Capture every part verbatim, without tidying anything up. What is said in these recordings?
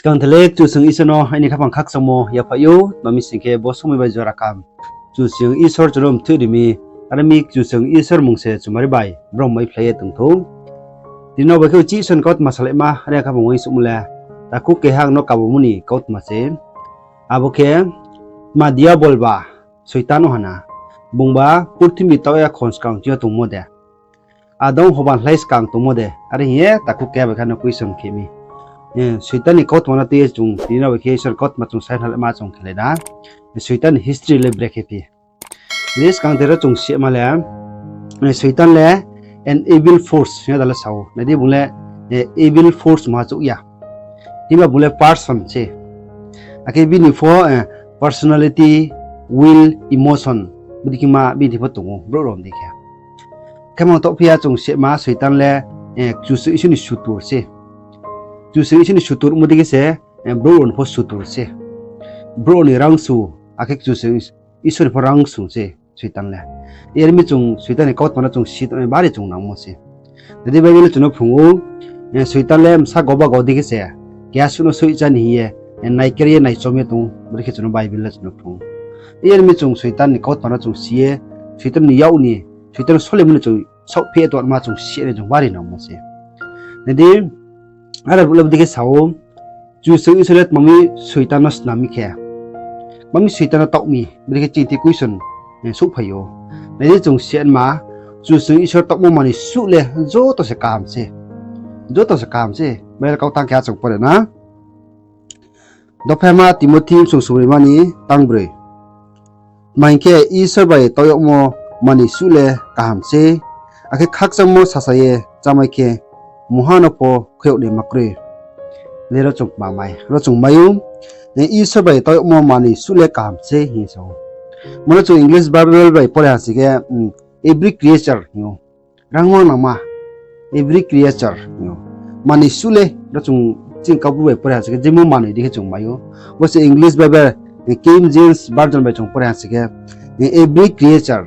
Skang the le Kchusoyang Isor no aini khaphang khakchangmo yaphaih ou, tma mi sing khe bo somoi bai jora kaham Kchusoyang Isor chung no mthoih ri mi, are mi Kchusoyang Isor mmung se chumari bai brom maiphlai ye tong thou. Tini no bai khe uchih Isor ni kautma salaima are khaphang uaingsouhmo le, takhu keha ang no kabomo ni kautma se. Abo khe, tma Diabol ba, Soitan ong ha na, bungba purthimbi taoh ya khon skang ching yo tongmo de, Adam Hoba ni slái skang tongmo de, are hing ye takhu keha bai khe no question khe mi. Soitan ni kautma no tui ye chung tini no bai khe Isor ni kautma chung sai na le ma chung khelai na. Soitan ni history le brekhe phi. Nai di skang the ro chung sima le, Soitan le an evil force hing ye da le sa ou. Nai di bung le evil force ma chouh ya. Himba bung le person se. Akhe bini pho personality, will, emotion, bodei khe ma bini pho tong ou, brouh rao dei khe. Khe mang taoh phi ya chung sima Soitan le Kchusoyang Isor ni sutur se. Kchusoyang Isor ni sutur mo dei khe se, brouh rao ni pho sutur se. Brouh rao ni rangsu, akhe Kchusoyang Isor ni pho rangsu se Soitan le. Yar mi chung Soitan ni kautma no chung si tongnai bari chung nangmo se. Nai di Bible le chung no phrung ou, Soitan le bsa goba go dei khe se, keha suh no soih chá ni hing ye naiker ye naichom ye tong ou, bodei khe chung no Bible le chung no phrung ou. Yar mi chung Soitan ni kautma no chung si ye, Soitan ni yak ni, Soitan no solemo ni chung saohphi ye tongma chung si ye chung bari nangmo se. Nai di, are brouh le bodei khe sa ou, Kchusoyang Isor le tma mi Soitan no snam mi khe, tma mi Soitan no taoh mi, bodei khe chini thing question souhphai ou. Nai di chung sima, Kchusoyang Isor taohmo manoi suh le joto se kaham se. Joto se kaham se. Bible kautang keha chung pore na. Dophaima Timothi bsung sumrima ni tangbroi. Tma hing khe Isor bai taoh yagmo manoi suh le kaham se, akhe khakchangmo sasa ye chámai khe mungha no pho khuiyag naima kroi. Le ro chung kma mai, ro chung mai ou, Isor bai taoh yagmo manoi suh le kaham se hing ye sa ou. Mo no chung English Bible bai pore ha sing khe, every creature hing ou. Rangma nangma, every creature hing ou. Manoi suh le, ro chung chini Kaubru bai pore ha sing khe, jemo manoi dei khe chung mai ou. Bo se English Bible, King James Version bai chung pore ha sing khe, every creature.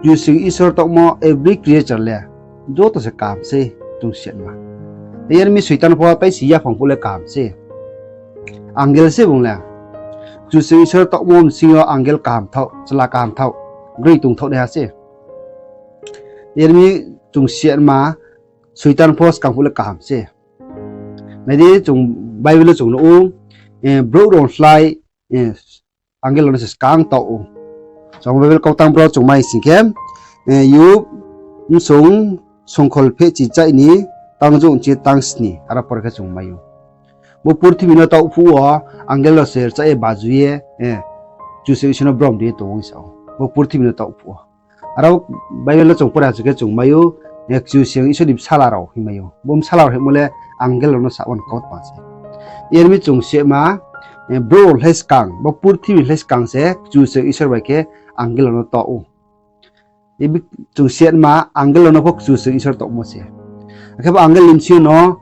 Kchusoyang Isor taohmo every creature le joto se kaham se chung sima. Yar mi Soitan pho tai si yaphang phuh le kaham se. Angel se bung le. Kchusoyang Isor taohmo bsing yo angel kaham thaoh, chla kaham thaoh, groi tongthaoh naiha se. Yar mi chung sima, Soitan pho skang phuh le kaham se. Nai di chung Bible wo chung nuh ou, brouh rao slái angel rao no se skang taoh ou. Chung Bible kautang bro chung mai sing khe, Yob bsung songkhol phehchi chaih ni tang jung chi tang sni aro pore khe chung mai ou. Bo purthimbi no taoh phuh wo angel rao se rcha ye baju ye, Kchusoyang Isor no brom ri ye tong ou sa ou. Bo purthimbi no taoh phuh wo. Aro Bible wo chung pore ha sing khe chung mai ou, Kchusoyang Isor ni bsala rao hing mai ou. Bo bsala rao hingmo le angel rao no sa wo ni kautma se. Yar mi chung sima, brouh rao slái skang, bo purthimbi slái skang se Kchusoyang Isor bai khe angel rao no taoh ou. Chung sima angel rao no pho Kchusoyang Isor taohmo se. Akhe bo angel ni bsing yo no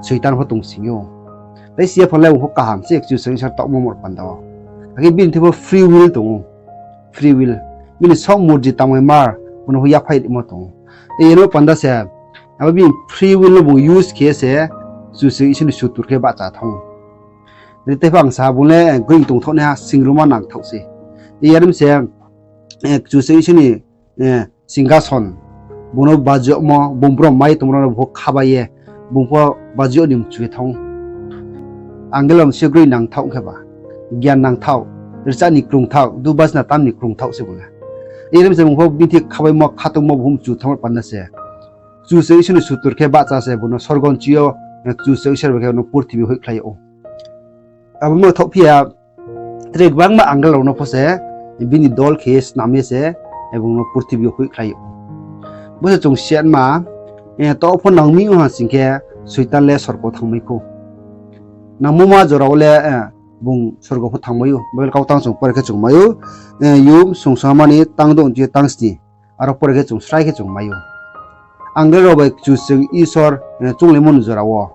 Soitan pho tong sing ou. Tai si yaphang le bung pho kaham se Kchusoyang Isor taohmo mor panda wo. Akhe bini thing pho free will tong ou. Free will. Bini saoh murji tangmai mar, bung no pho yaphaih rimo tong ou. Yar mi panda se, abo bini free will no bung use khe se, Kchusoyang Isor ni sutur khe bahcha thanng ou. Tei pho ang sa bung le, groing tongthaoh naiha singruma nangthaoh se. Yar mi se, Kchusoyang Isor ni singhason, bung no baju yagmo, bung brom mai tongmo rao no bung pho khabai ye, bung pho baju yag ni mchu ye thanng ou. Angel rao se groing nangthaoh khe ba, gian nangthaoh, rcha ni krungthaoh, dubajna tam ni krungthaoh se bung le. Yar mi se bung pho bini thing khabaimo, khatungmo bung mchu thanng panda se. Kchusoyang Isor ni sutur khe bahcha se bung no sorgo ni chi yo, Kchusoyang Isor bai khe no purthimbi hoihkhlai yag ou. Abo no thaohphi ya, tre gbangma angel rao no pho se, bini dol khe ye snam ye se, bung no purthimbi yo hoihkhlai yag ou. Bo se chung sima, taoh pho nang mi ong ha sing khe, Soitan le sorgo thanngmai khou. Nangmo ma jora wo le, bung sorgo pho thanngmai ou. Bible kautang chung pore khe chung mai ou, Yob songsamani tang dong chi tang sni. Aro pore khe chung srai khe chung mai ou. Angel rao bai Kchusoyang Isor, chunglaimo ni jora wo,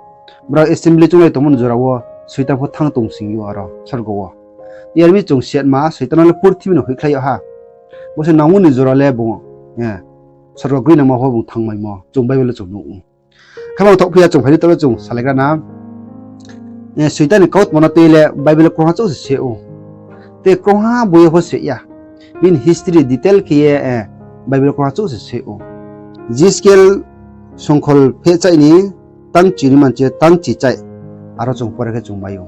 brao assembly chunglai tongmo ni jora wo, Soitan pho thanng tong sing ou aro sorgo wo. Yar mi chung sima, Soitan no le purthimbi no hoihkhlai yag ha. Bo se nangmo ni jora le bung, sorgo groing nangma pho bung thanngmaimo chung Bible wo chung nuh ou. Khe bang thaohphi ya chung phai di taoh le chung salaigra na. Soitan ni kautma no tui le Bible krungha chouh se soi ou. Te krungha boi yo pho soi ya. Bini history detail khe ye Bible krungha chouh se soi ou. Jiskiel songkhol phehchaih ni tangchi ni manchi tangchi chaih, aro chung pore khe chung mai ou.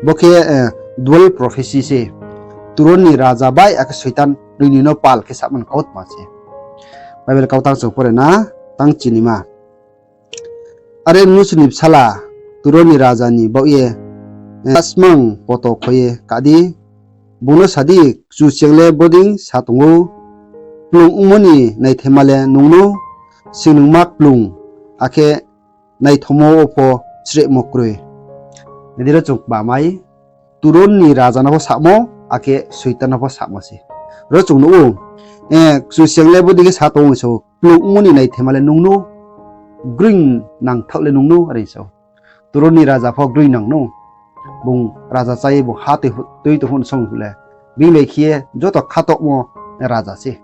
Bo khe dual prophecy se. Turon ni raja bai akhe Soitan, nini no pal khe samo ni kautma se. Bible kautang chung pore na, tangchi ni ma. Are mnusu ni bsala, Turon ni raja ni baoh ye, asmang poto kho ye ka di, bung no sa di, Kchusoyang le bodei sa tong ou, kplung ongmo ni naithaima le nung nou, singnungma kplung, akhe naithaomo wo pho chrehmo kroi. Nai di, ro chung kma mai, Turon ni raja no pho samo, akhe Soitan no pho samo se. Ro chung nuh ou, Kchusoyang le bodei khe sa tong ou hing sa ou, kplung ongmo ni naithaima le nung nou, groing nangthaoh le nung nou, are hing sa ou. Turon ni raja pho groing nang nou. Bung raja chá ye bung ha tui tong phuh no song le, bini bai khe ye joto khatohmo raja se.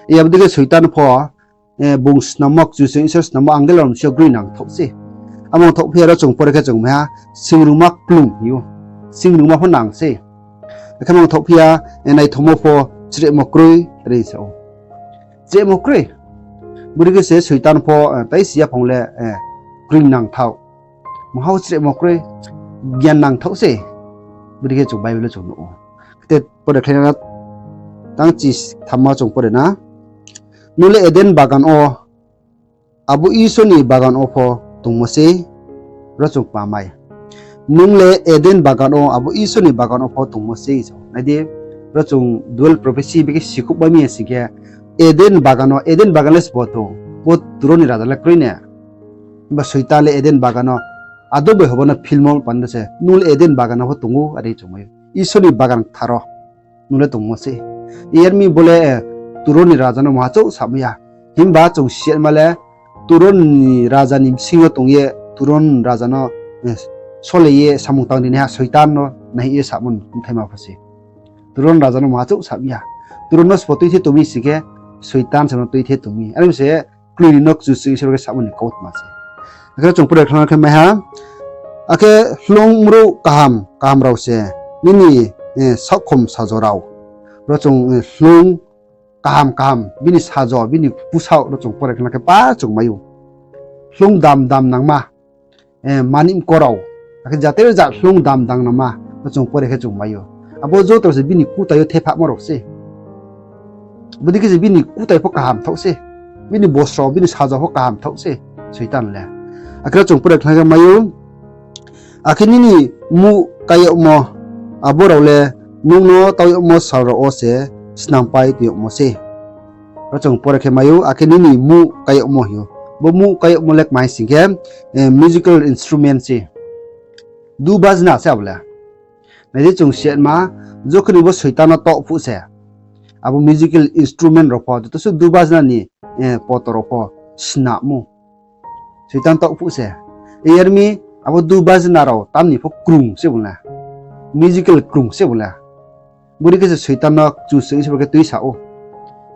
Abo dei khe Soitan pho, bung snammo, Kchusoyang Isor snammo angel rao ni bsing yo groing nangthaoh se. Amo ongthaoh phi ya ro chung pore khe chung mai ha, singrungma kplung hing ou. Singrungma pho nang se. Akhe amo ongthaoh phi ya, naithaomo pho chrehmo kroi, are hing sa ou. Chrehmo kroi. Bodei khe se Soitan pho, tai si yaphang le, groing nangthaoh. Mungha wo chrehmo kroi, gian nangthaoh se. Bodei khe chung Bible wo chung nuh ou. Khe te pore khlai na, tangchi thamma chung pore na. Nung le Eden bagan wo, abo Isor ni bagan wo pho tongmo se, ro chung kma mai. Nung le Eden bagan wo, abo Isor ni bagan wo pho tongmo se, hing sa ou. Nai di, ro chung dual prophecy bekhe sikhouh bai mi ya sing khe, Eden bagan wo, Eden bagan le sbo tong, bo Turon ni raja le kroi ne. Himba Soitan le Eden bagan wo, ado bai hobo no philmo panda se, nung le Eden bagan wo pho tong ou, are chung mai ou. Isor ni bagan kthar wo nung le tongmo se. Iyar mi bo le, Turon ni raja no mungha chouh samo ya. Himba chung si ya ma le, Turon ni raja ni bsing yo tong ye, Turon raja no, sole ye samung tang rinaiha Soitan no nai ye samo bthaima pho se. Turon raja no mungha chouh samo ya. Turon no sbo tuithe tong mi sing khe, Soitan se no tuithe tong mi. Are mi se, kloi ni no Kchusoyang Isor khe samo ni kautma se. Akhe chung pore khlai khe mai ha. Akhe hloung mruh kaham kaham rao se, nini, saohkhom sajo rao. Ro chung, hloung kaham kaham, bini sajo, bini pusaoh ro chung pore khlai khe pa chung mai ou. Hloung dam dam nangma, manik mko rao. Akhe jate jat hloung dam dam nangma, ro chung pore khe chung mai ou. Abo joto se bini kutai yo thephahmo rao se. Bodei khe se bini kutai pho kaham thaoh se. Bini bosro, bini sajo pho kaham thaoh se, Soitan le. Akhe ro chung pore khlai khe mai ou. Akhe nini muh kai yagmo, abo rao le nung no tau yagmo sal rao wo se snampai tong yagmo se. Ro chung pore khe mai ou, akhe nini muh kai yagmo hing ou. Bo muh kai yagmo le kma hing sing khe, musical instrument se. Du bajna se abo le. Nai di chung si ya ma, jokhon ni bo Soitan no taoh phuh se, abo musical instrument rao pho, joto suh du bajna ni, poto rao pho snam ou. Soitan taoh phuh se. Iyar mi, abo du bajna rao tamni pho krung se bung le. Musical krung se bung le. Bodei khe se Soitan no Kchusoyang Isor khe tuisa ou.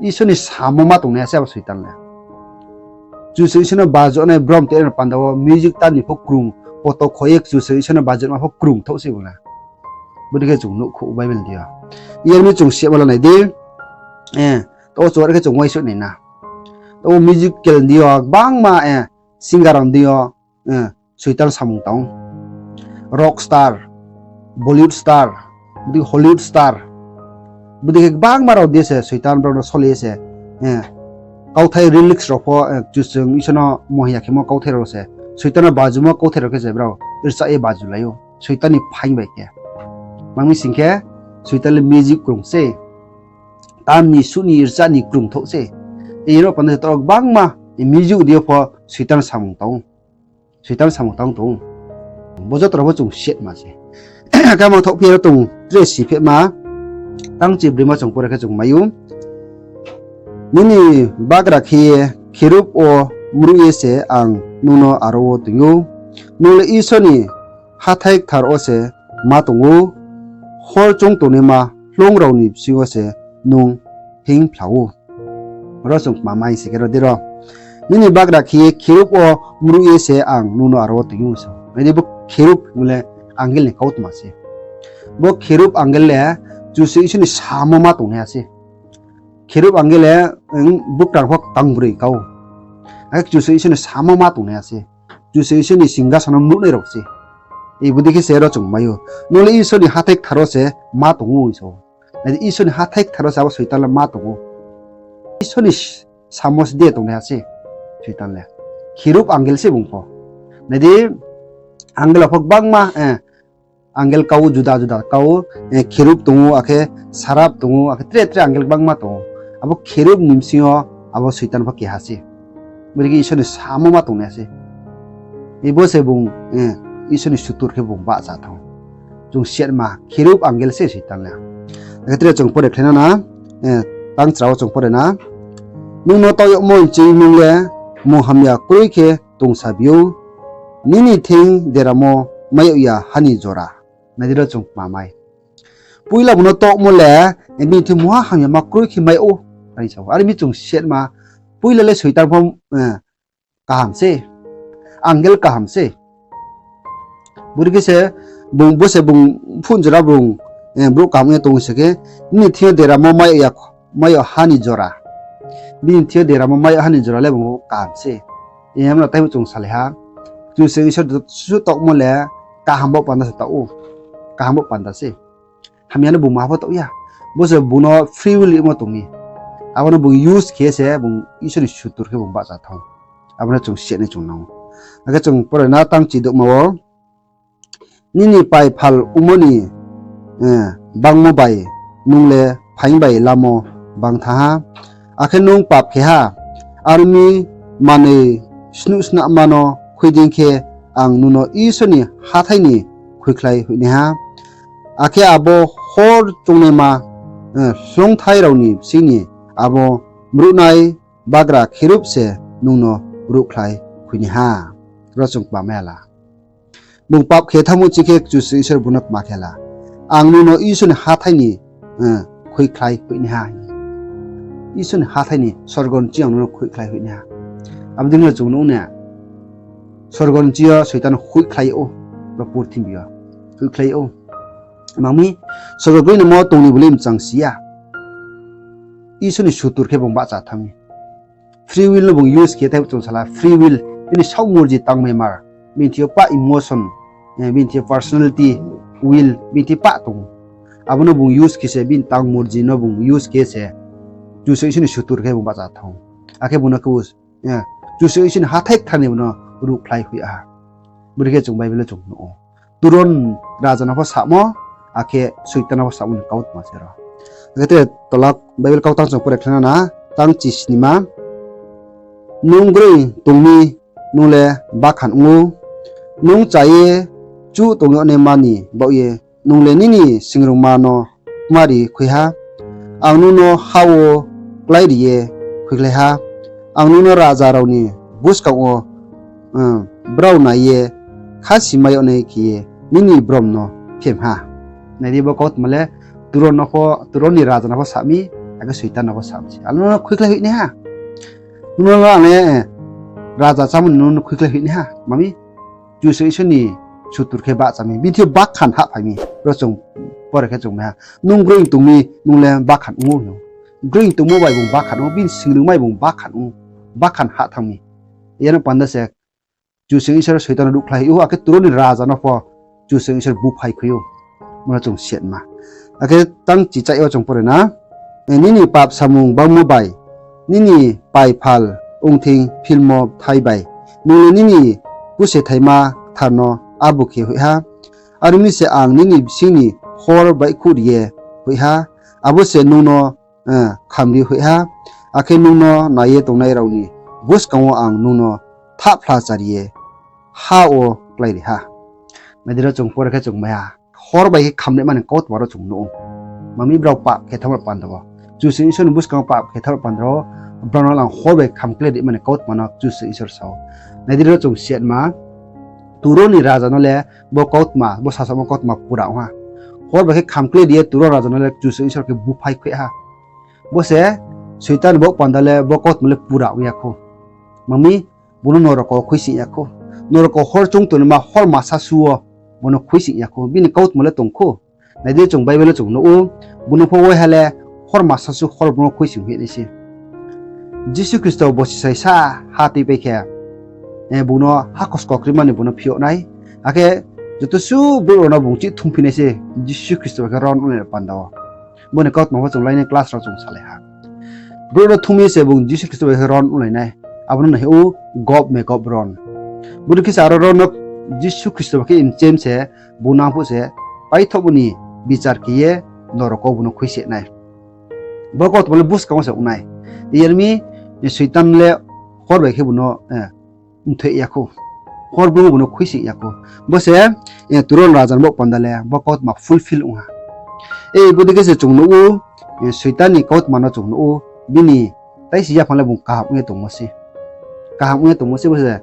Isor ni samo ma tongnai ya se abo Soitan le. Kchusoyang Isor no bajonai brom tei no panda wo music tamni pho krung, poto kho ye Kchusoyang Isor no bajama pho krung thaoh se bung le. Bodei khe chung nuhkhouh Bible ni deing yo. Iyar mi chung si ya ma la nai di. Taoh wo chung are khe chung uaingsouh nai na. Taoh wo musical ni deing yo gbangma, singer rao ni deing yo, Soitan samung tang ou. Rock star, Bollywood star, bodei Hollywood star, bodei khe gbangma rao deing yo se Soitan brao no sole ye se, kauthai lyrics rao pho, Kchusoyang Isor no mohi ya khemo kauthai rao se, Soitan no bajumo kauthai rao khe se brao rchah ye bajulai ou, Soitan ni phaing bai khe. Tma hing sing khe, Soitan le music krung se, tamni suh ni rchah ni krung thaoh se. Iyar panda se taoh wo gbangma music deing yo pho Soitan samung tang ou. Soitan samung tang tong ou. Bo joto rao pho chung si ya ma se. Khe mangthaoh phi ya ro tong tre si phehma, tangchi broima chung pore khe chung mai ou. Nini bagra khe ye kherub wo mruh ye se ang nung no aro wo toing ou. Nung le Isor ni hathái kthar wo se ma tong ou. Hor choung tongnaima hloung rao ni bsing yo se nung hinngphla ou. Ro chung kma mai se khe ro di ro. Nini bagra khe ye kherub wo mruh ye se ang nung no aro wo toing ou sa. Nai di bo kherub hing le angel ni kautma se. Bo kherub angel le Kchusoyang Isor ni samo ma tongnaiha se. Kherub angel le, bukrang pho tangbroi kau. Akhe Kchusoyang Isor ni samo ma tongnaiha se. Kchusoyang Isor ni singhasan no nuhnai rao se. Bodei khe se ro chung mai ou. Nung le Isor ni hathái kthar wo se ma tong ou hing sa ou. Nai di, Isor ni hathái kthar wo se abo Soitan le ma tong ou. Isor ni samo se de tongnaiha se Soitan le. Kherub angel se bung pho. Nai di, angel rao pho gbangma, angel kau juda juda kau, kherub tong ou, akhe sarap tong ou, akhe tre tre angel gbangma tong ou. Abo kherub ni bsing yo abo Soitan pho keha se. Bodei khe Isor ni samo ma tongnaiha se. Bo se bung, Isor ni sutur khe bung bahcha thanng ou. Chung siatma, kherub angel se Soitan le. Akhe tre chung pore khlai na na, tang chra wo chung pore na. Nung no taoh yagmo nching nung le munghamya kroi khe tongsabi ou, nini thing deramo mai yag ya ha ni jora. Nai di ro chung kma mai. Poila bung no taohmo le, bini thing mungha hamyama kroi khe mai yag ou, are sa ou. Are mi chung siatma, poila le Soitan pho, kaham se, angel kaham se. Bodei khe se, bung, bo se bung phun jora bung, brouh kaham ong ye tong se khe, nini thing yo deramo mai yag ya, mai yag ha ni jora. Bini thing yo deramo mai yag ha ni jora le bung kaham se. Abo no taibo chung salai ha. Kchusoyang Isor suh taohmo le kaham bo panda se taoh ou. Kaham bo panda se. Hamya no bung maha pho taoh ya. Bo se bung no free will rimo tong mi. Abo no bung use khe se bung Isor ni sutur khe bung bahcha thanng ou. Abo no chung siatnai chung nang ou. Akhe chung pore na tang chidouhma wo. Nini pai phal ongmo ni bangmo bai nung le phaing bai lamo bang thanng ha. Akhe nung pap khe ha, aro mi manoi snuh snahma no khui dei khe ang nung no Isor ni hathái ni khuikhlai hoihnai ha. Akhe abo hor choungnaima hloungthai rao ni bsing ni abo mruhnai bagra kherub se nung no ruhkhlai hoihnai ha. Ro chung kma mai ha la. Bung pap khe thanngmo ching khe Kchusoyang Isor bung no kma khe la. Ang nung no Isor ni hathái ni khuikhlai hoihnai ha. Isor ni hathái ni sorgo ni ching ang nung no khuikhlai hoihnai ha. Abo dei no chung nuh ne. Sorgo ni ching yo Soitan khuikhlai ou, ro purthimbi yo khuikhlai ou. Mang mi, sorgo goi ni mo tong ni bo le mchang si ya. Isor ni sutur khe bung bahcha thanng mi. Free will no bung use khe tei chung sala free will, bini saoh morji tangmaimar, bini thing yo pah emotion, bini thing yo personality, will, bini thing yo pah tong ou. Abo no bung use khe se bini tang morji no bung use khe se Kchusoyang Isor ni sutur khe bung bahcha thanng ou. Akhe bung no khe Kchusoyang Isor ni hathái kthar ni bung no ruhkhlai hoih ha. Bodei khe chung Bible wo chung nuh ou. Turon raja no pho samo, akhe Soitan no pho samo ni kautma se ro. Akhe tre tola Bible kautang chung pore khlai na na, tang chisnima. Nung groing tong mi, nung le bakhan ong ou, nung cha ye chuh tong yag naima ni baoh ye nung le nini singrungma no kmari khui ha. Ang nung no ha wo kláiri ye khuikhlai ha. Ang nung no raja rao ni buskang wo brao nai ye khasimai yag nai khe ye nini brom no phem ha. Nai di, bo kautma le Turon no pho, Turon ni raja no pho sa mi, akhe Soitan no pho sa mi se. Ang nung no khuikhlai hoihnai ha. Nung no ang le raja chámo ni nung no khuikhlai hoihnai ha. Mang mi, Kchusoyang Isor ni sutur khe bahcha mi, bini thing yo bakhan hahphai mi. Ro chung pore khe chung mai ha. Nung groing tong mi, nung le bakhan ong ou. Groing tongmo bai bung bakhan ong ou, bini singrungma bai bung bakhan ong ou. Bakhan hah thanng mi. Yano panda se Kchusoyang Isor Soitan no ruhkhlai hoih ou, akhe Turon ni raja no pho Kchusoyang Isor buphai khui ou. Bono chung siatma. Akhe tang chichaih yo chung pore na. Nini pap samung bangmo bai, nini pai phal ongthing philmo bthai bai, nung le nini puse thaima kthar no abo khe hoih ha. Are ong mi se ang nini bsing ni hor baihkhouh ri ye hoih ha, abo se nung no khamri hoih ha, akhe nung no nai ye tongnai rao ni buskang wo ang nung no thahphla chari ye ha wo kláiri ha. Nai di, ro chung pore khe chung mai ha. Hor bai khe khamri mani kautma ro chung nuh ou. Mang mi, brao pap khe thanngmo panda wo, Kchusoyang Isor ni buskang wo pap khe thanngmo panda wo, brao no ang hor bai khamkle ri mani kautma no Kchusoyang Isor sa ou. Nai di, ro chung siatma, Turon ni raja no le bo kautma, bo sasaomo kautma pura ong ha. Hor bai khe khamkle ri ye Turon raja no le Kchusoyang Isor khe buphai khui ha. Bo se Soitan ni baoh panda le bo kautma le pura ong ya khou. Mang mi, bung no norok wo khuisoing ya khou. Norok wo hor choung tongnaima hor masa su wo bung no khuisoing ya khou, bini kautma le tong khou. Nai di, chung Bible wo chung nuh ou, bung no pho waiha le hor masa su hor bung no khuisoing phi nai se. Jisu Khristo bo sisai sa ha tuipai khe, bung no hakhor skokrimani bung no phiouh nai. Akhe joto suh brouh rao no bung chih thum phi nai se, Jisu Khristo bai khe ron onglai panda wo. Bo ni kautma pho chung lainai class rao chung salai ha. Brouh no thum ye se bung Jisu Khristo bai khe ron onglai nai. Abo no nai ou Gog Megog ron. Bodei khe se aro ron no Jisu Khristo bai khe mchem se, bung nang phuh se, paithohmo ni bichar khe ye norok wo bung no khuise nai. Bo kautma le buskang wo se ong nai. Iyar mi, Soitan le hor bai khe bung no mthoih ya khou. Hor bung bung no khuisoing ya khou. Bo se, Turon raja ni bo panda le bo kautma fulfill ong ha. Bodei khe se chung nuh ou, Soitan ni kautma no chung nuh ou, bini taisi yaphang le bung kaham ong ye tongmo se. Kaham ong ye tongmo se bo se,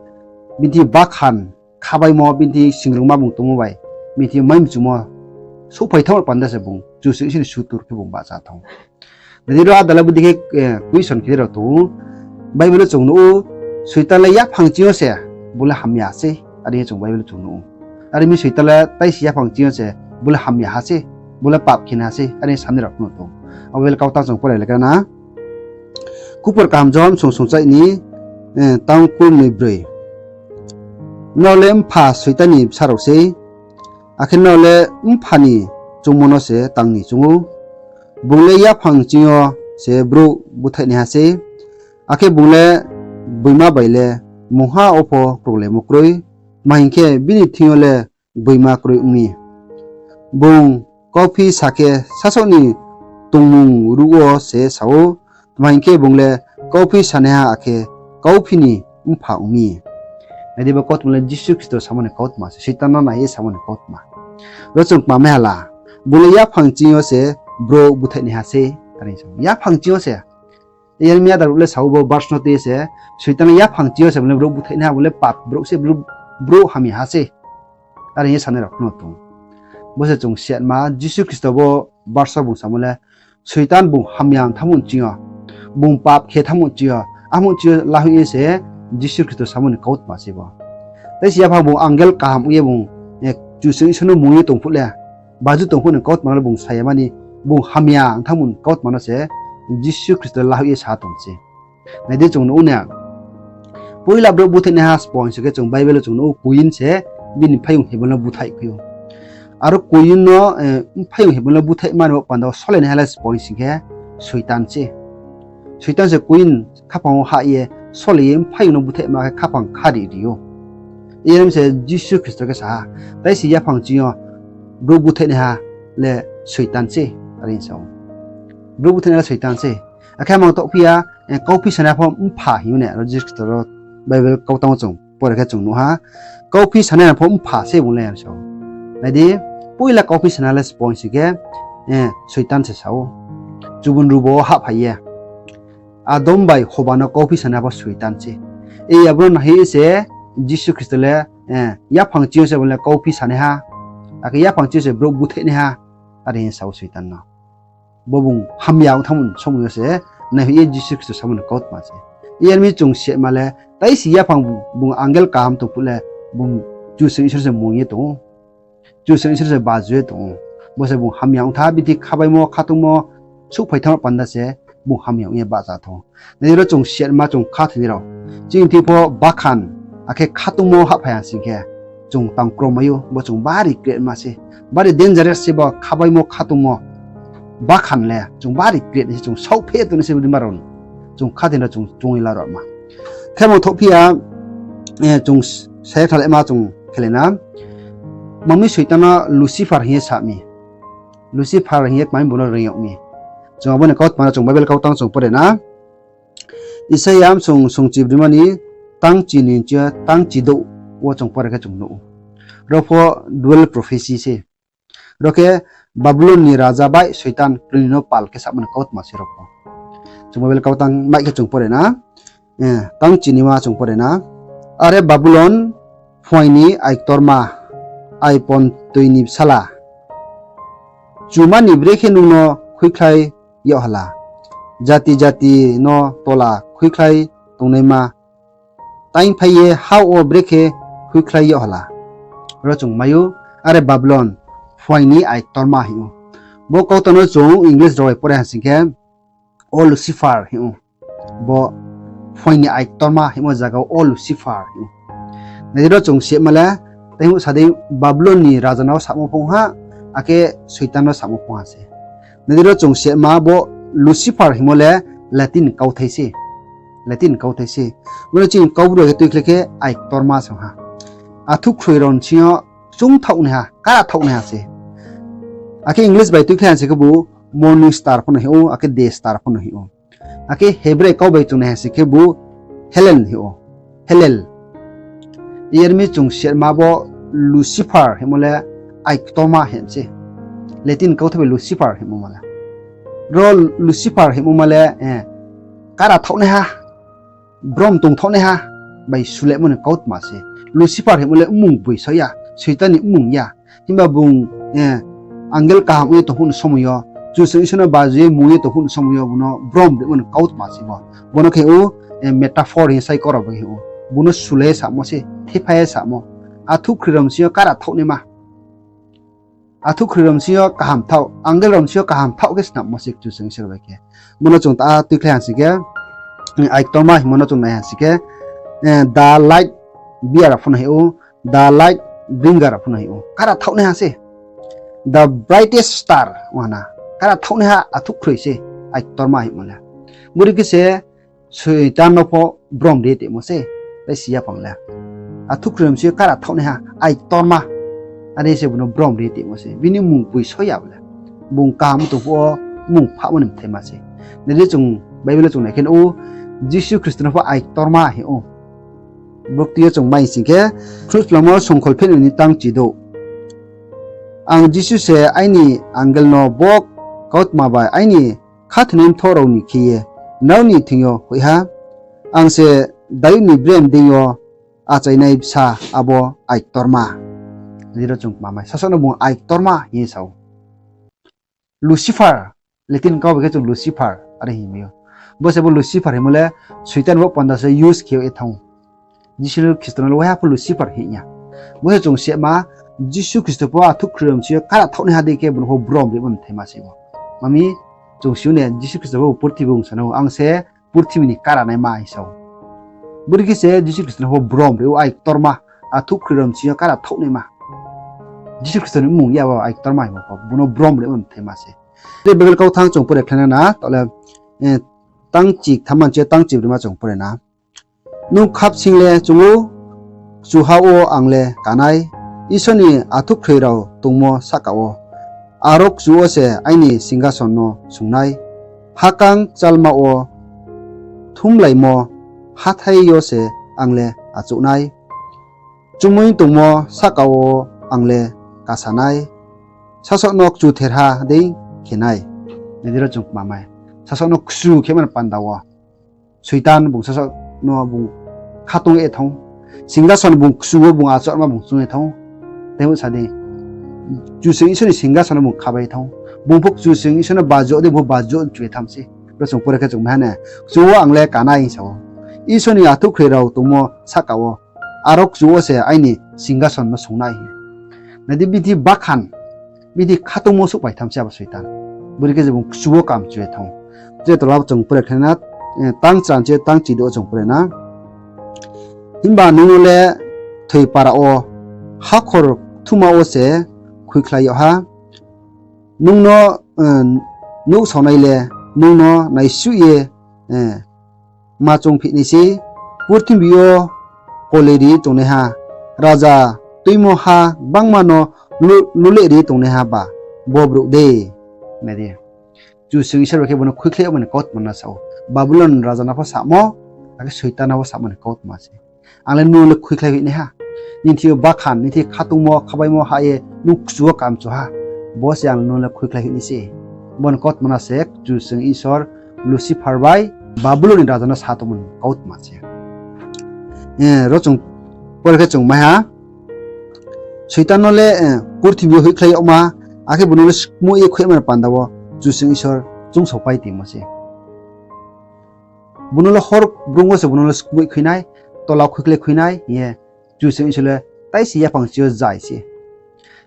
bini thing bakhan khabaimo, bini thing singrungma bung tongmo bai, bini thing mai mchumo souhphai thanng panda se bung Kchusoyang Isor ni sutur khe bung bahcha thanng. Nai di ro, ada le bodei khe question khe rao tong ou. Bible wo chung nuh ou, Soitan le yaphang ching yo se, bo le hamya sei, are ye chung Bible wo chung nuh ou. Are mi Soitan le taisi yaphang ching yo se, bo le hamya ha sei, bo le pap khenaiha sei, are ye sanai rao pho no tong ou. Abo Bible kautang chung pore le khe na. Khupor kaham Johon song songchaih ni, tang kurnoi broi. Nrao le mpha Soitan ni bsa rao sei, akhe nrao le mpha ni choungmo no se tang ni choung ou. Bung le yaphang ching yo se brouh búthaihnaiha sei, akhe bung le gboima bai le mungha wo pho krunglaimo kroi, tma hing khe bini thing yo le gboima kroi ong mi. Bung kauphi sa khe sasaoh ni tongmung ruh wo se sa ou, tma hing khe bung le kauphi sanaiha akhe kauphi ni mpha ong mi. Nai di, bo kautma le Jisu Khristo samo ni kautma se, Soitan no nai ye samo ni kautma. Ro chung kma mai ha la, bung le yaphang ching yo se brouh búthaihnaiha sei, are sa ou. Yaphang ching yo se. Iyar mi ada ruh le sa ou bo verse no tui ye se, Soitan le yaphang ching yo se bung le brouh búthaihnaiha, bung le pap brouh se, brouh hamya ha sei, are ye sanai rao pho no tong ou. Bo se chung siatma, Jisu Khristo bo verse wo bung samo le, Soitan bung hamya ong thanngmo ching yo, bung pap khe thanngmo ching yo, amo ching yo lahoih ye se Jisu Khristo samo ni kautma se bo. Taisi yaphang bung angel kaham ong ye bung, Kchusoyang Isor no mung ye tong phuh le, baju tong phuh ni kautma no le bung sa ya mani, bung hamya ong thanngmo ni kautma no se Jisu Khristo lahoih ye sa tong se. Nai di, chung nuh ou na, poila brouh búthaihnaiha sbo hing sing khe chung Bible wo chung nuh ou, Koyin se bini mphaiyong Hebel no búthaih khui ou. Aro Koyin no, mphaiyong Hebel no búthaih mani bo panda wo solai naiha le sbo hing sing khe Soitan se. Soitan se Koyin khaphang wo hah ye solai ye mphaiyong no búthaihma khe khaphang khari ri ou. Iyar mi se Jisu Khristo khe sa ha, taisi yaphang ching yo brouh búthaihnaiha le Soitan se, are sa ou. Brouh búthaihnaiha le Soitan se. Akhe mang toh phi ya, kauphi sanaiha pho mpha hing ou na, ro Jisu Khristo ro Bible kautang wo chung pore khe chung nuh ha. Kauphi sanaiha pho mpha se bung le sa ou. Nai di, poila kauphi sanaiha le sbo hing sing khe, Soitan se sa ou. Chubun rubo wo hahphai ye Adam bai Hoba no kauphi sanaiha pho Soitan se. Abo no naihoih ye se Jisu Khristo le, yaphang ching yo se bung le kauphi sanaiha, akhe yaphang ching yo se brouh búthaihnaiha, are hing ye sa ou Soitan no. Bo bung hamya ong thanngmo somoi yo se naihoih ye Jisu Khristo samo ni kautma se. Iyar mi chung siatma le, taisi yaphang bung angel kaham tong phuh le, bung Kchusoyang Isor se mung ye tong ou. Kchusoyang Isor se baju ye tong ou. Bo se bung hamya ong tha, bini thing khabaimo, khatungmo, souhphai thanngmo panda se bung hamya ong ye bahcha thanng ou. Nai di ro chung siatma chung khathoinai rao, chini thing pho bakhan, akhe khatungmo hahphai ha sing khe, chung tang kromai ou, bo chung bari kretma se, bari dangerous se bo khabaimo, khatungmo, bakhan le chung bari kret nai se, chung saohphe tongnai se bodei ma rao no. Chung khathoinai rao chung choung ye la rao ma. Khe mang thoh phi ya, chung sa ye khnalaima chung khelai na. Mami Soitan no Lucifer hing ye sa mi. Lucifer hing ye kmai bung no reing yag mi. Chung abo ni kautma no chung Bible kautang chung pore na. Isaia msong songchibrima ni tang chini chi tang chidouh wo chung pore khe chung nuh ou. Ro pho dual prophecy se. Ro khe Babulon ni raja bai Soitan kroi ni no pal khe samo ni kautma se ro pho. Chung Bible kautang mai khe chung pore na. Tang chinima chung pore na. Are Babulon, phuaing ni aiktorma, aipon toi ni bsala, chumani brekhe nung no khuikhlai yag hala, jati jati no tola khuikhlai tongnaima, taingphai ye ha wo brekhe khuikhlai yag hala. Ro chung mai ou, Are Babylon, phuaing ni aiktorma hing ou. Bo kautang no chung English rao bai pore ha sing khe, O Lucifer hing ou. Bo phuaing ni aiktorma hingmo zaga wo O Lucifer hing ou. Nai di ro chung sima le, tei houh sa dei Babylon ni raja no samo phung ha, akhe Soitan no samo phung ha se. Nai di ro chung sima bo Lucifer hingmo le Latin kauthai se. Latin kauthai se. Bo no chini Kaubru khe tuikhlai khe aiktorma se ha. Athuhkhroi rao ni sing yo chungthaohnaiha, karathaohnaiha se. Akhe English bai tuikhlai ha se khebu morning star pho no hing ou, akhe day star pho no hing ou. Akhe Hebrai kau bai chung nai ha se khebu Helen hing ou. Helen. Iyar mi chung sima bo Lucifer hingmo le aiktorma hing se. Latin kauthai bai Lucifer hingmo ma le. Ro Lucifer hingmo ma le, karathaohnaiha, brom tongthaohnaiha bai sulemo ni kautma se. Lucifer hingmo le mmung boi so ya, Soitan ni mmung ya. Himba bung angel kaham ong ye tongphuh ni somoi yo, Kchusoyang Isor no baji ye mung ye tongphuh ni somoi yo, bung no brom rimo ni kautma se bo. Bo no khe ou metaphor hing sai kau rao bai khe ou. Bung no sulai ye samo se, thepha ye samo. Athuhkhroi rao ni sing yo karathaohnaima. Athuhkhroi rao ni sing yo kaham thaoh, angel rao ni sing yo kaham thaoh khe snammo se Kchusoyang Isor bai khe. Bo no chung ta tuikhlai ha sing khe, aiktorma hingmo no chung nai ha sing khe, the light bearer pho no hing ou, the light bringer pho no hing ou. Karathaohnaiha se. The brightest star, ong ha na. Karathaohnaiha athuhkhroi se, aiktorma hingmo le. Bori khe se Soitan no pho brom ri ye tongmo se, tei si yaphang le. Athuhkhroi rao ni sing yo karathaohnaiha, aiktorma. Are se bung no brom ri ye tongmo se. Bini mmung boi so ya bo le. Bung kaham tongphuh wo mmung phahmo ni bthaima se. Nai di chung Bible wo chung nai khe nuh ou, Jisu Khristo no pho aiktorma hing ou. Bo kti yo chung mai sing khe, Khruhsplangmo songkhol pheh ni tang chidouh. Ang Jisu se aini angel no bo kautma bai aini khathoinai mthoh rao ni khe ye nrao ni thing yo hoih ha. Ang se Dayud ni brem deing yo achainai bsa abo aiktorma. Nai di ro chung kmamai. Sasaoh no bung aiktorma hing ye sa ou. Lucifer, Latin kau bai khe chung Lucifer are hingmai ou. Bo se bo Lucifer hingmo le Soitan bo panda se use khe ye thanng ou. Jisu Khristo no le waiha pho Lucifer hing ya. Bo se chung sima, Jisu Khristo pho athuhkhroi rao ni sing yo karathaohnaiha dei khe bung no pho brom rimo ni bthaima se bo. Mami, chung si ou ne, Jisu Khristo pho purthimbi ong sa no, ang se purthimbi ni karanaima hing sa ou. Bori khe se Jisu Khristo no pho brom ri ou aiktorma, athuhkhroi rao ni sing yo karathaohnaima. Jisu Khristo ni mmung ya bo aiktorma hingmo pho, bung no brom rimo ni bthaima se. Tei Bible kau thanng chung pore khlai na, taoh le, tang chi ktham manche tang chi brima chung pore na. Nung khapsing le chung ou, kchuha wo ang le kanai, Isor ni athuhkhroi rao tongmo sahka wo. Aro kchu wo se aini singkason no sungnai, hakang kchalma wo thumlaimo hathái yo se ang le achouh nai. Chumui tongmo sahka wo ang le kasa nai, sasaoh no kchutherha dei khe nai. Nai di ro chung kmamai. Sasaoh no kchu khe mani panda wo Soitan bung sasaoh no bung khatong ye thanng ou. Singkason bung kchu wo bung achouhma bung choung ye thanng ou. Tei houh sa dei, Kchusoyang Isor ni singkason no bung khabai thanng ou. Bung pho Kchusoyang Isor no bajo dei, bung pho bajo chu ye tham se. Ro chung pore khe chung mai ha ne, kchu wo ang le kanai hing sa ou. Isor ni athuhkhroi rao tongmo sahka wo, aro kchu wo se aini singkason no sungnai hing. Nai di, bithi bakhan, bithi khatungmo souhphai tham se abo Soitan. Bori khe je bung kchu wo kam chu ye thanng ou. Je tola chung pore khe na, tang chranche tang chidouh wo chung pore na. Himba nung no le thoi para wo, hakhor kthuma wo se khuikhlai yag ha. Nung no nuhsaonai le nung no naisuh ye ma choungphi nai sei. Purthimbi yo koliri tongnaiha, raja tuimo ha gbangma no lu-, lulehri tongnaiha ba bo brouh de? Nai di. Kchusoyang Isor bai khe bung no khuikhlai yagmo ni kautma no sa ou. Babulon raja no pho samo, akhe Soitan no pho samo ni kautma se. Ang le nung le khuikhlai hoih nai ha. Nini thing yo bakhan, nini thing yo khatungmo, khabaimo ha ye nung kchu wo kam chu ha. Bo se ang nung le khuikhlai hoih nai se. Bo ni kautma no se Kchusoyang Isor Lucifer bai Babulon ni raja no sa tongmo ni kautma se. Ro chung pore khe chung mai ha. Soitan no le purthimbi yo hoihkhlai yagma, akhe bung no le skmoih ye khuimo ni panda wo Kchusoyang Isor choungsaopai tongmo se. Bung no le hor brung wo se bung no le skmoih khui nai, tola khuikhlai khui nai hing ye Kchusoyang Isor le tai se yaphang chi yo zai se.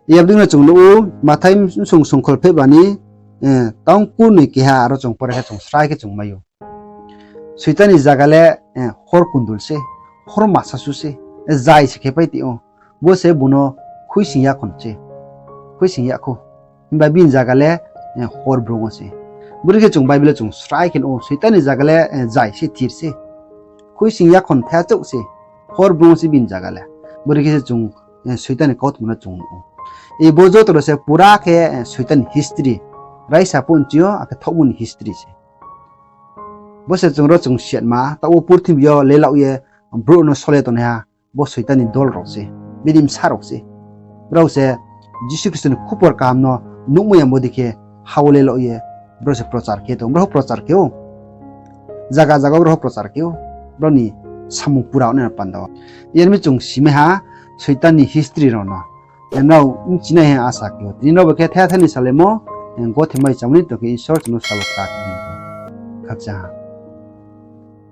Yabdei no chung nuh ou, Mathai bsung songkhol pheh ba ni, eh, tang kurnoi keha aro chung pore khe chung srai khe chung mai ou. Soitan ni zaga le, eh, hor kundul se, hor masa su se, eh, zai se khe pai tong ou. Bo se bung no khuisoing yakhon se, khuisoing yakhou. Himba bini zaga le, eh, hor brung wo se. Bodei khe chung Bible wo chung srai khe nuh ou, Soitan ni zaga le, eh, zai se, thir se. Khuisoing yakhon thaichouh se, hor brung wo se bini zaga le. Bodei khe se chung, eh, Soitan ni kautma no chung nuh ou. Bo joto ro se pura khe, eh, Soitan ni history. Raisa phuh nching yo, akhe thaohmo ni history se. Bo se chung ro chung siatma, taoh wo purthimbi yo lelaoh ye, brouh no sole tongnaiha, bo Soitan ni dol rao se, bini bsa rao se. Brao se Jisu Khristo ni khupor kaham no nuhmai ya bodei khe ha wo lelaoh ye, brao se prochar khe tong, brao pho prochar khe ou. Zaga zaga wo brao pho prochar khe ou. Brao ni samung pura ongnai no panda wo. Yar mi chung simai ha, Soitan ni history rao no. Nrao bchinai ha asa khe ou. Tini nrao bo khe thaiha thai ni salaimo, gothe mai chamo ni tong khe Isor chung no salo kha khe. Khakchang ha.